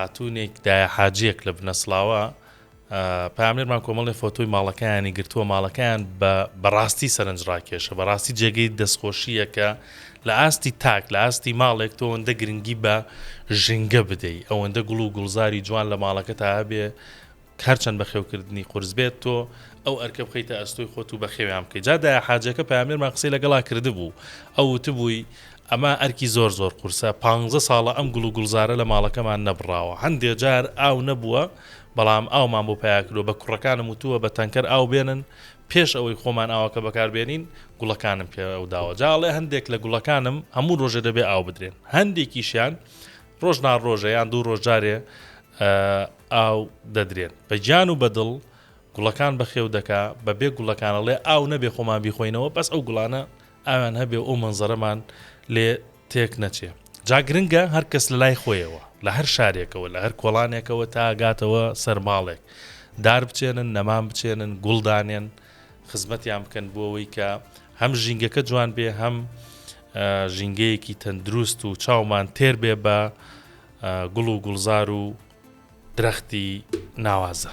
خاتوونێک دایە حاجیەک لە بنەسڵاوە پامێرمان کۆمەڵی فۆتۆی ماڵەکەیانی گرتووە ماڵەکەیان بە بەڕاستی سەرنج ڕاکێشە بەڕاستی جێگەی دەستخۆشییە کە لە ئاستی تاک لە ئاستی ماڵێک تۆ ئەوەندە گرنگی بە ژینگە بدەی ئەوەندە گوڵ و گوڵزاری جوان لە ماڵەکەتا هەبێ هەرچەند بەخێوکردنی قورس بێت تۆ ئەو ئەرکە بخەیتە ئەستۆی خۆت و بەخێویان بکەیت جا دایە حاجەکە پەیامنێرمان قسەی لەگەڵا کردبوو ئەو وتبووی ئەمە ئەرکی زۆر زۆر قورسە پانزە ساڵە ئەم گوڵ و گوڵزارە لە ماڵەکەمان نەبڕاوە هەندێ جار ئاو نەبووە بەڵام ئاومان بۆ پیا کردووە بە کوڕەکانم وتووە بە تەنکەر ئاو بێنن پێش ئەوەی خۆمان ئاوەکە بەکار بێنین گوڵەکانم پێ ئەو داوە جا ئەڵێ هەندێک لە گوڵەکانم هەموو ڕۆژێ دەبێ ئاو بدرێن هەندێکیشیان ڕۆژ نا ڕۆژە یان دوو ڕۆژ جارێ ئاو دەدرێن بە گیان و بە دڵ گوڵەکان بەخێو دەکا بە بێ گوڵەکان ئەڵێ ئاو نەبێ خۆمان بیخۆینەوە بەس ئەو گوڵانە ئاویان هەبێ و ئەو مەنزەرەمان لێ تێک نەچێ جا گرنگە هەر کەس لە لای خۆیەوە لە هەر شارێکەوە لە هەر کۆڵانێکەوە تا گاتەوە سەر ماڵێک دار بچێنن نەمام بچێنن گوڵ دانێن خزمەتیان بکەن بۆ ئەوەی کە هەم ژینگەکە جوان بێ هەم ژینگەیەکی تەندروست و چاومان تێر بێ بە گوڵ و گوڵزار و درەختی ناوازە.